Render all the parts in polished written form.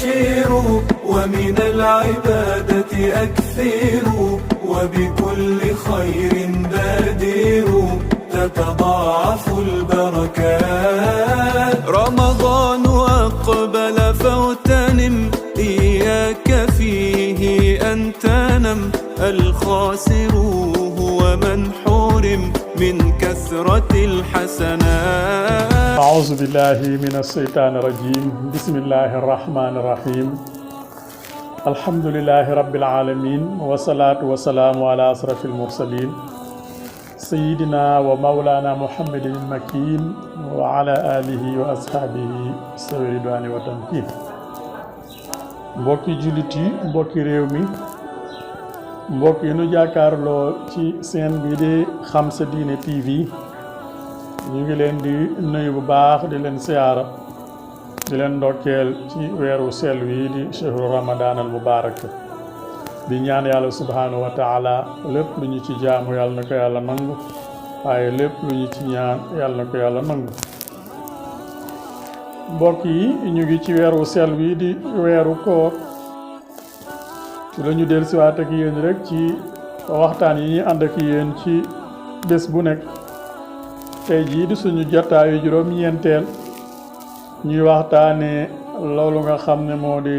وبشروا ومن العبادة أكثروا وبكل خير بادروا تتضاعف البركات. رمضان أقبل فاغتنم إياك فيه أن تنم الخاسر هو من حرم من كثرة الحسنات. أعوذ بالله من الشيطان الرجيم. بسم الله الرحمن الرحيم. الحمد لله رب العالمين والصلاة والسلام على أشرف المرسلين سيدنا ومولانا محمد المكين وعلى آله وأصحابه ذوي الرضوان والتمكين. mbokki jullit yi, mbokki réew mi, mbokk yi nu jàkkaarloo ci seen bi di Xam Sa Diine TV, ñu ngi leen di nuyu bu baax di leen siyaara di leen ndokkeel ci weeru sell wi di shahru ramadan al mubarak di ñaan yàlla subhanahu wa taala lépp lu ñu ci jaamu yàlla na ko yàlla nangu waaye lépp lu ñu ci ñaan yàlla na ko yàlla nangu. mbokk yi ñu ngi ci weeru sell wi di weeru koor ci la ñu dellusiwaat ak yéen rek ci waxtaan yi ñuy ànd ak yéen ci bés bu nekk. tey jii di suñu jotaayu juróom-ñeenteel ñuy waxtaanee loolu nga xam ne moo di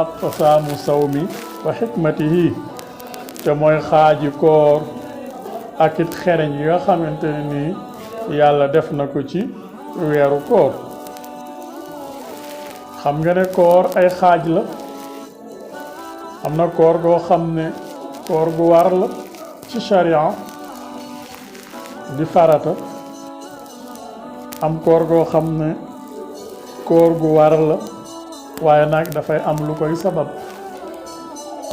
aqsaamu sawmi wa xikmatihi te mooy xaaji koor ak it xereñ yi nga xamante ne nii yàlla def na ko ci weeru koor. xam nga ne koor ay xaaj la, am na koor goo xam ne koor gu war la ci sharia di farata, am koor goo xam ne koor gu war la waaye nag dafay am lu koy sabab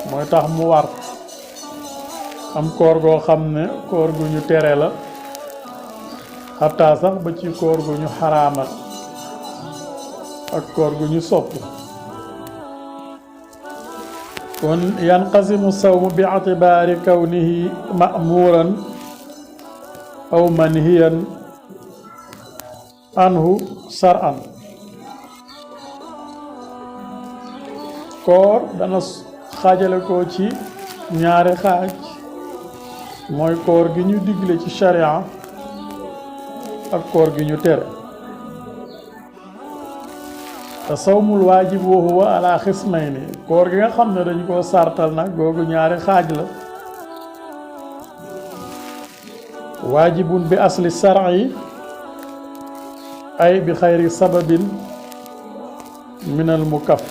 mooy tax mu war, am koor goo xam ne koor gu ñu tere la xataa sax ba ci koor gu ñu xaraamal ak koor gu ñu sopp. kon yanqasimu sawmu bi itibaari kawnihi ma'muuran aw manhiyan anhu sar'an. koor dana xaajale ko ci ñaari xaaj, mooy koor gi ñu digle ci sharia ak koor gi ñu tere. te sawmul waajib wa huwa ala xismayni, koor gi nga xam ne dañ koo sartal nag googu ñaari xaaj la. waajibun bi asli sar'i ay bi xayri sababin minal mukaf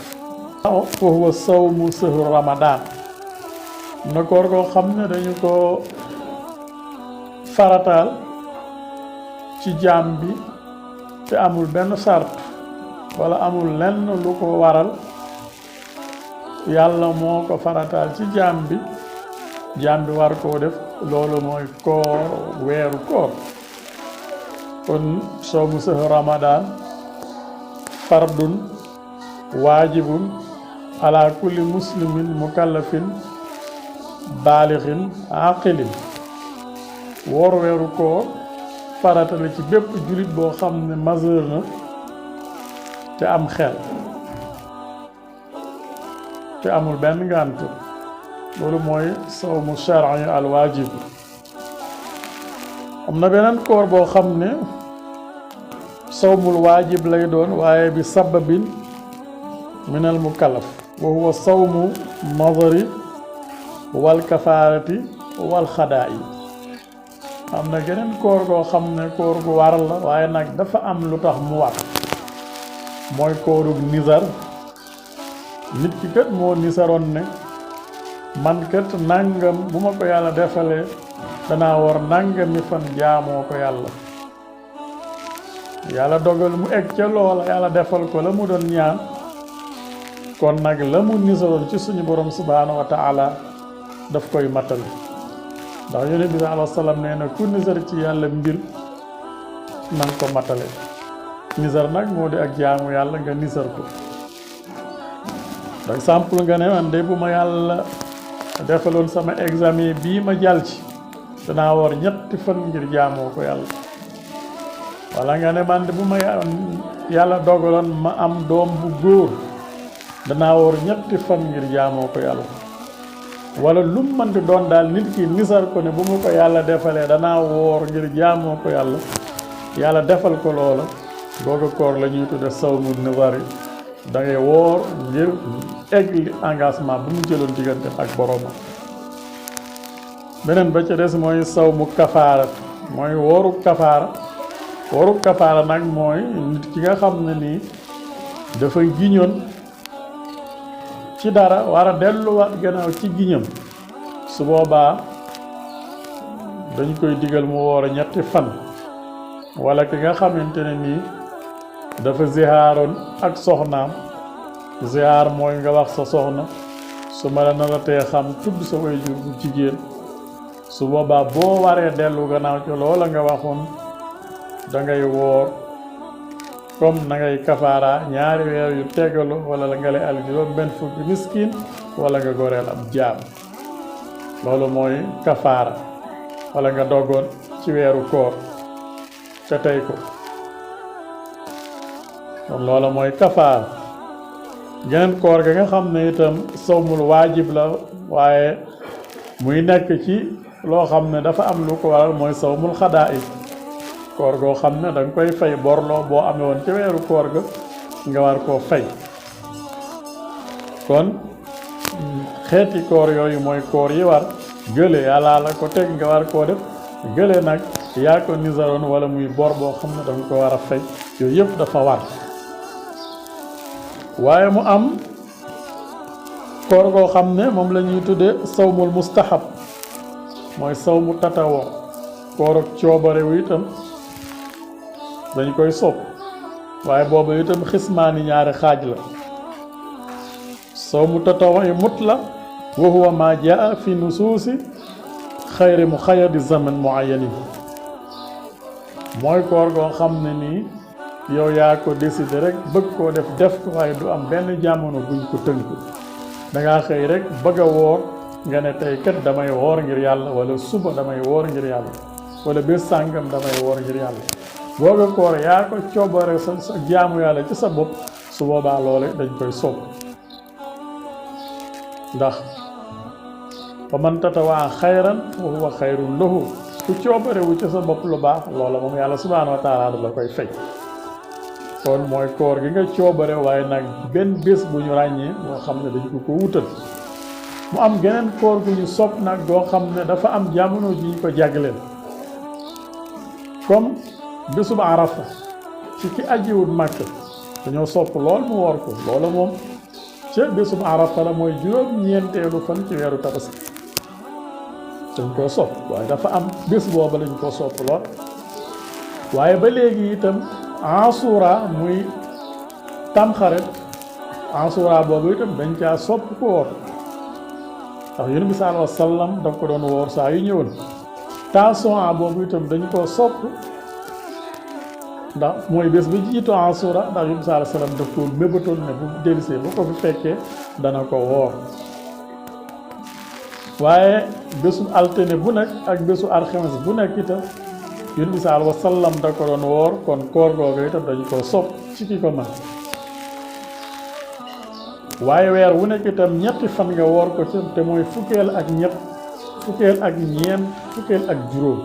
wa huwa sawmu sahru ramadan. na koor goo xam ne dañu ko farataal ci jaam bi te amul benn sart wala amul lenn lu ko waral, yàlla moo ko farataal ci jaam bi war koo def, loolu mooy koor weeru koor. kon sawmu sahru ramadan fardun waajibun ala kulli muslimin mukallafin baalixin aqilin. woor weeru koor farata la ci bépp jullit boo xam ne majeur na te am xel te amul benn ngànt. loolu mooy sawmu shar'i al waajib. am na beneen koor boo xam ne sawmul waajib lay doon waaye bi sababin minal mukallaf wa huwa sawmu nadari wal kafaarati wal xadaa'i. am na geneen koor goo xam ne koor gu war la waaye nag dafa am lu tax mu war, mooy koorug nizar. nit ki kat moo nisaroon ne man kat nangam bu ma ko yàlla defalee danaa war nangami fan jaamoo ko yàlla. yàlla dogal mu egg ca loola, yàlla defal ko la mu doon ñaan, kon nag la mu nisaroon ci suñu borom subhaanahu wa taala daf koy matal. ndax yonent bi sallallahu alayhi wa sallam nee na ku nisar ci yàlla mbir nanga ko matale. nisar nag moo di ak jaamu yàlla nga nisar ko. par exemple nga ne man de bu ma yàlla defaloon sama examen bii ma jàll ci danaa war ñetti fan ngir jaamoo ko yàlla. wala nga ne man de bu ma yàlla dogaloon ma am doom bu góor danaa woor ñetti fan ngir jaamoo ko yàlla wala lu mu mën di doon daal nit ki nisar ko ne bu mu ko yàlla defalee danaa woor ngir jaamoo ko yàlla yàlla defal ko loola googa koor la ñuy tudde sawmu nizari da ngay woor ngir egg engagement bu mu jëloon diggante ak boroomam beneen ba ca des mooy sawmu kafaara mooy wooru kafaara nag mooy nit ki nga xam ne nii dafa giñoon ci dara war a delluwaat gannaaw ci giñam su boobaa dañ koy digal mu woor ñetti fan wala ki nga xamante ne nii dafa zihaaroon ak soxnaam zihaar mooy nga wax sa soxna su ma la naratee xam tudd sa waajur bu jigéen su boobaa boo waree dellu gannaaw ci loola nga waxoon da ngay woor comme na ngay kafaara ñaari weer yu tegalu wala la nga lay al juróom benn fukki miskin wala nga goreel ab jaam loolu mooy kafaara wala nga doggoon ci weeru koor te tey ko kon loola mooy kafaara geneen koor ga nga xam ne itam sawmul waajib la waaye muy nekk ci loo xam ne dafa am lu ko waral mooy sawmul xadaa i koor goo xam ne danga koy fay borloo boo amee woon ci weeru koor ga nga war koo fay kon xeeti koor yooyu mooy koor yi war gële yàlla la ko teg nga war koo def gële nag yaa ko nisaroon wala muy bor boo xam ne danga ko war a fay yooyu yëpp dafa war waaye mu am koor goo xam ne moom la ñuy tudde sawmul mustahab mooy sawmu tatawoo koor ak coobare wu itam dañ koy sopp waaye boobu itam xismaani ñaari xaaj la sawmu tatawoo yi mutla wa huwa ma jaa fi nusuusi xayri mu xayadi zaman muayyani mooy koor goo xam ne nii yow yaa ko décider rek bëgg koo def ko waaye du am benn jamono buñ ko tënk dangaa xëy rek bëgg a woor nga ne tey kat damay woor ngir yàlla wala suba damay woor ngir yàlla wala bés sàngam damay woor ngir yàlla booga koor yaa ko coobare sa jaamu yàlla ci sa bopp su boobaa loole dañ koy sopp ndax fa man tatawaa xayran fa huwa xayrun lahu ku coobare wu ci sa bopp lu baax loola moom yàlla subhaanahu wa taala la koy fay kon mooy koor gi nga coobare waaye nag benn bés bu ñu ràññee boo xam ne dañ ko wutal mu am geneen koor gu ñu sopp nag goo xam ne dafa am jamono ji ñu ko jagleel comme bésub arafa ci ki ajiwut Makka dañoo sopp lool mu woor ko loola moom ca bésub arafa la mooy juróom-ñeenteelu fan ci weeru tabaski dañ koo sopp waaye dafa am bés booba lañ koo sopp lool waaye ba léegi itam Asura muy tamxarit Asura boobu itam dañ caa sopp ko woor ndax Yonent bi sallallahu alayhi wa sallam daf ko doon woor saa yu ñëwoon Tasu'a boobu itam dañ koo sopp ndax mooy bés bi jiitu Asura ndax Yonent bi sallallahu alayhi wa sallam daf ko mébatoon ne bu dellusee bu ko fi fekkee dana ko woor waaye bésu altine bu nekk ak bésu alxames bu nekk itam Yonent bi sallallahu alayhi wa sallam da ko doon woor kon koor googu itam dañu ko sopp ci ki ko mën waaye weer wu nekk itam ñetti fan nga woor ko ci te mooy fukkeel ak ñett fukkeel ak ñeent fukkeel ak juróom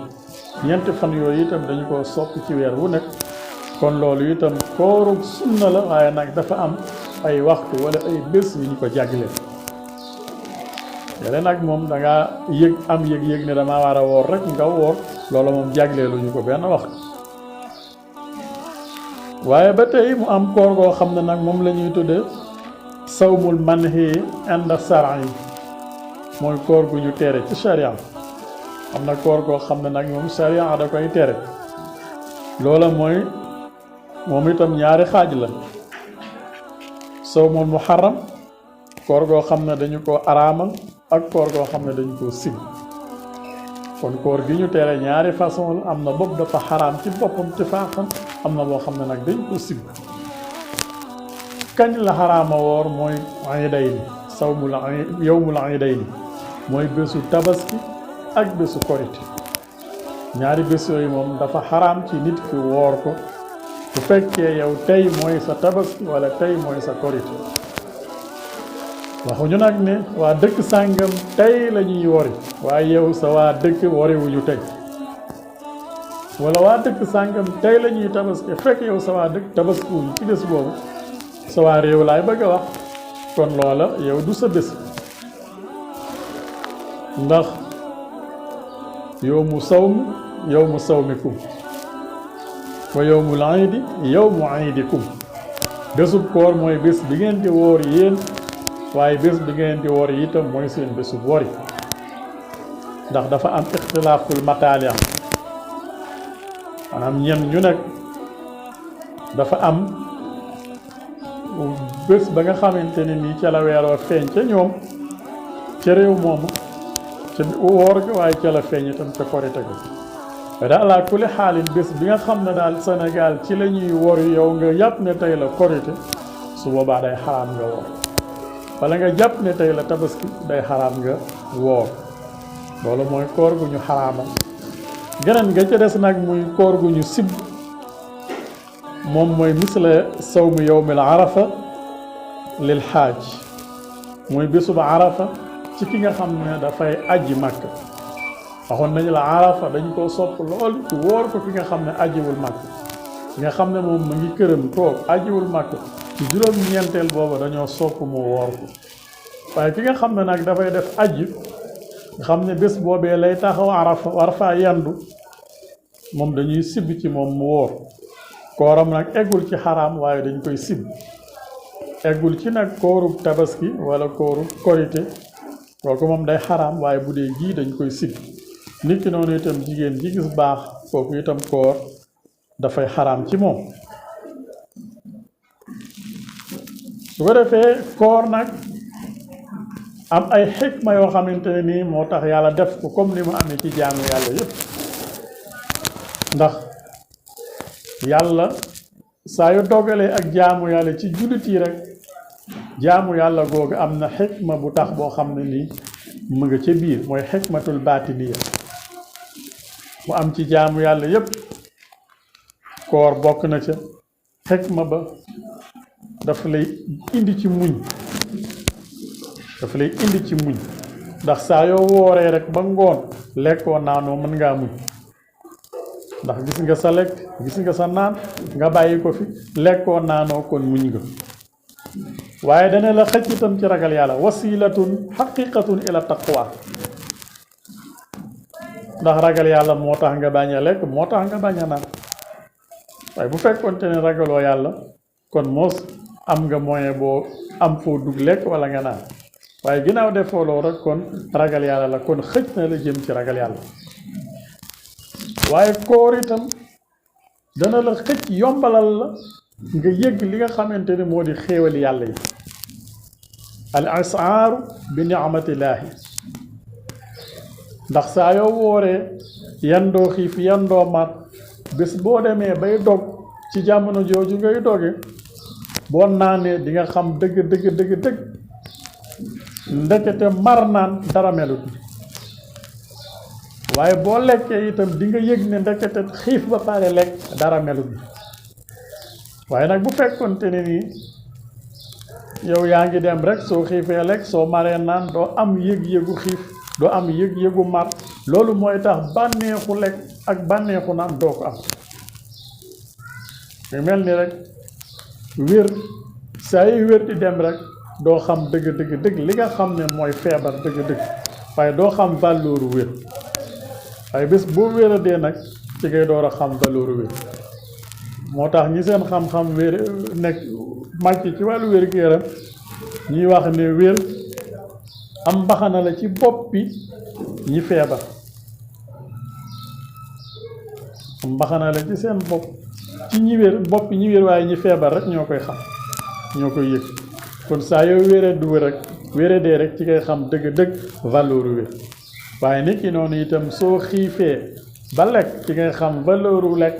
ñeenti fan yooyu itam dañu ko sopp ci weer wu nekk kon loolu itam kooru sunna la waaye nag dafa am ay waxtu wala ay bés yu ñu ko jagleel yàlla nag moom da ngaa am yëg ne dama war a woor rek nga woor loolu moom jagleeluñu ko benn waxtu waaye ba tey mu am koor goo xam ne nag moom la ñuy tuddee sawmul manhi inda shar'i mooy koor gu ñu tere ci sharia am na koor goo xam ne nag moom sharia da koy tere loola mooy moom itam ñaari xaaj la sawmul muharram koor goo xam ne dañu ko araamal ak koor goo xam ne dañu ko sib kon koor gi ñu tere ñaari façon la am na bopp dafa xaraam ci boppam tifaaxan am na boo xam ne nag dañ ko sib kañ la xaraama woor mooy iidayni yawmul iidayni mooy bésu tabaski ak bésu korite ñaari bés yooyu moom dafa xaraam ci nit ki woor ko bu fekkee yow tey mooy sa tabaski wala tey mooy sa korite waxuñu nag ne waa dëkk sàngam tey la ñuy wori waaye yow sa waa dëkk woriwuñu tey wala waa dëkk sàngam tey la ñuy tabaski fekk yow sa waa dëkk tabaskiwuñu ci bés boobu sa waa réew laay bëgg a wax kon loola yow du sa bés ndax yawmu sawmikum wa yawmul iidi yawmu iidikum bésub koor mooy bés bi ngeen di woor yéen waaye bés bi ngeen di woor itam mooy seen bésub wori ndax dafa am ixtilaaful mataali am maanaam ñen ñu nekk dafa am bés ba nga xamante ne nii ca la weer wa feeñ ca ñoom ca réew moomu ca woor ga waaye ca la feeñ itam ca korite ga waaye daal ala kulli xaalin bés bi nga xam ne daal Sénégal ci la ñuy wor yow nga yàpp ne tey la korite su boobaa day xaraam nga woor wala nga jàpp ne tey la tabaski day xaraam nga woor loolu mooy koor gu ñu xaraamal geneen nga ca des nag muy koor gu ñu sib moom mooy misla sawmu yawmil arafa lil xaaj mooy bésub arafa ci ki nga xam ne dafay aji màkk waxoon nañu la arafa dañ koo sopp lool ci wóor ko ki nga xam ne ajiwul màkk ki nga xam ne moom mu ngi këram toog ajiwul màkk ci juróom-ñeenteel boobu dañoo sopp mu woor ko waaye ki nga xam ne nag dafay def aji nga xam ne bés boobee lay taxaw arafa war faa yandu moom dañuy sibb ci moom mu woor kooram nag eggul ci xaraam waaye dañ koy sibb eggul ci nag koorub tabaski wala koorub korite kooku moom day xaraam waaye bu dee jii dañ koy sibb nit ki noonu itam jigéen ji gis baax kooku itam koor dafay xaraam ci moom su ko defee koor nag am ay xikma yoo xamante ne nii moo tax yàlla def ko comme ni mu amee ci jaamu yàlla yépp ndax yàlla saa yu dogalee ak jaamu yàlla ci jullit yi rek jaamu yàlla googu am na xikma bu tax boo xam ne nii mu nga ca biir mooy xikmatul baatiniya mu am ci jaamu yàlla yépp koor bokk na ca xikma ba dafa lay indi ci muñ ndax saa yoo wooree rek ba ngoon lekkoo naanoo mën ngaa muñ ndax gis nga sa lekk gis nga sa naan nga bàyyi ko fi lekkoo naanoo kon muñ nga waaye dana la xëcc itam ci ragal yàlla wasilatun xaqiqatun ila taqwa ndax ragal yàlla moo tax nga bañ a lekk moo tax nga bañ a naan waaye bu fekkoonte ne ragaloo yàlla kon moos am nga moyen boo am foo dugg lekk wala nga naan waaye ginnaaw defoo loolu rek kon ragal yàlla la kon xëcc na la jëm ci ragal yàlla waaye koor itam dana la xëcc yombalal la nga yëg li nga xamante ne moo di xéewali yàlla yi al isaaru bi ni'matillaahi ndax saa yoo wooree yandoo xiif yandoo mat bés boo demee bay dog ci jamono jooju ngay doge boo naanee di nga xam dëgg ndekete mar naan dara melut waaye boo lekkee itam di nga yëg ne ndekete xiif ba pare lekk dara melut waaye nag bu fekkonte ne nii yow yaa ngi dem rek soo xiifee lekk soo maree naan doo am yëg-yëgu xiif doo am yëg-yëgu mar loolu mooy tax bànneexu lekk ak bànneexu naan doo ko am mu mel ni rek wér saa yu wér di dem rek doo xam dëgg li nga xam ne mooy feebar dëgg waaye doo xam valeuru wér waaye bés boo wéradee nag ci ngay door a xam valeuru wér moo tax ñi seen xam-xam wér nekk màcc ci wàllu wér-gu-yaram ñuy wax ne wér am mbaxana la ci boppi ñi feebar am mbaxana la ci seen bopp ci ñi wér boppi ñi wér waaye ñi feebar rek ñoo koy xam ñoo koy yëg kon saa yoo wéree du rek wéradee rek ci ngay xam dëgg valeuru wér waaye nit ki noonu itam soo xiifee ba lekk ci ngay xam valeuru lekk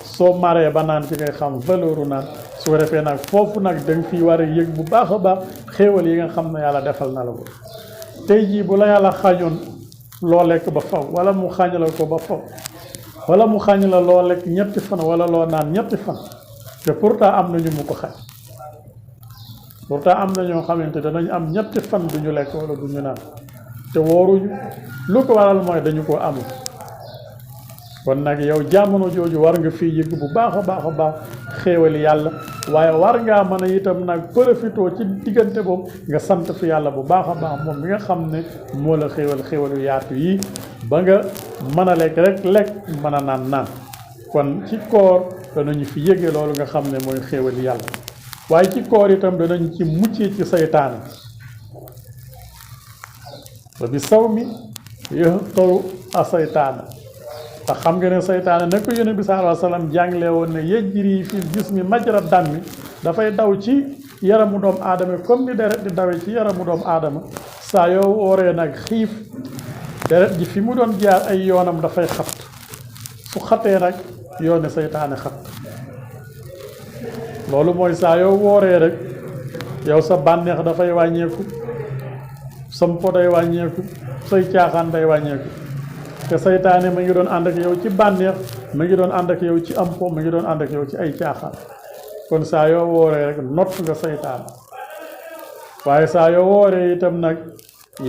soo maree ba naan ci ngay xam valeuru naan su ko defee nag foofu nag danga fi war a yëg bu baax a baax xéewal yi nga xam ne yàlla defal na la ko tey jii bu la yàlla xañoon loo lekk ba faw wala mu xañ la ko ba faw wala mu xañ la loo lekk ñetti fan wala loo naan ñetti fan te pourtant am na ñu mu ko xañ pourtant am na ñoo xamante danañ am ñetti fan duñu lekk wala duñu naan te wooruñu lu ko waral mooy dañu ko amul. kon nag yow jamono jooju war nga fii yëg bu baax a baax xéewali yàlla waaye war ngaa mën a itam nag profitoo ci diggante boobu nga sant fi yàlla bu baax a baax moom mi nga xam ne moo la xéewalu yaatu yi ba nga mën a lekk mën a naan kon ci koor danañu fi yëge loolu nga xam ne mooy xéewali yàlla waaye ci koor itam danañ ci muccee ci saytaane wa bi sawmi yahtaru a saytaane ndax xam nga ne saytaane nag ko yonent bi sallallahu alayhi wa sallam jàngale woon ne yajri fi jismi majra dammi dafay daw ci yaramu doomu aadama comme ni deret di dawee ci yaramu doomu aadama saa yoo wooree nag xiif deret ji fi mu doon jaar ay yoonam dafay xat su xatee nag yoone saytaane xat loolu mooy saa yoo wooree rek yow sa bànneex dafay wàññeeku sa mpo day wàññeeku say caaxaan day wàññeeku te saytaane ma ngi doon ànd ak yow ci bànneex ma ngi doon ànd ak yow ci am po ma ngi doon ànd ak yow ci ay caaxaan kon saa yoo wooree rek not nga saytaane waaye saa yoo wooree itam nag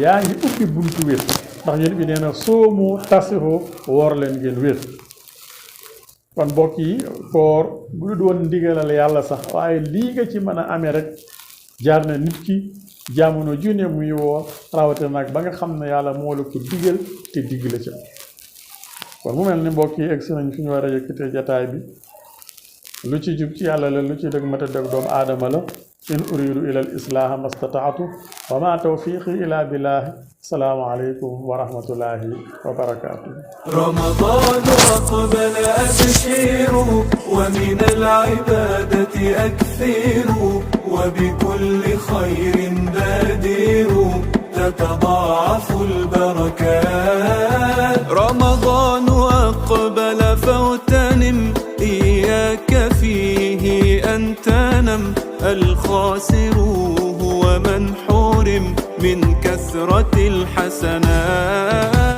yaa ngi ubbi buntu wér ndax yéen bi nee na soomu tasixoo woor leen ngeen wér kon mbokk yi koor bu du doon ndigalal yàlla sax waaye lii nga ci mën a amee rek jaar na nit ki jamono junne muy woor rawatina nag ba nga xam ne yàlla moo la ko digal te digg la ca kon mu mel ni mbokk yi egsi nañ fi ñu war a yëkkatee jataay bi lu ci jub ci yàlla la lu ci dëgg mata dëgg doomu aadama la in uridu ila al islaha mastataatu wa ma tawfiqi ila billahi السلام عليكم ورحمة الله وبركاته. رمضان أقبل أبشر ومن العبادة أكثر وبكل خير بادر تتضاعف البركات. رمضان أقبل فاغتنم إياك فيه أن تنم الخاسر هو من حرم من كثرة الحسنات.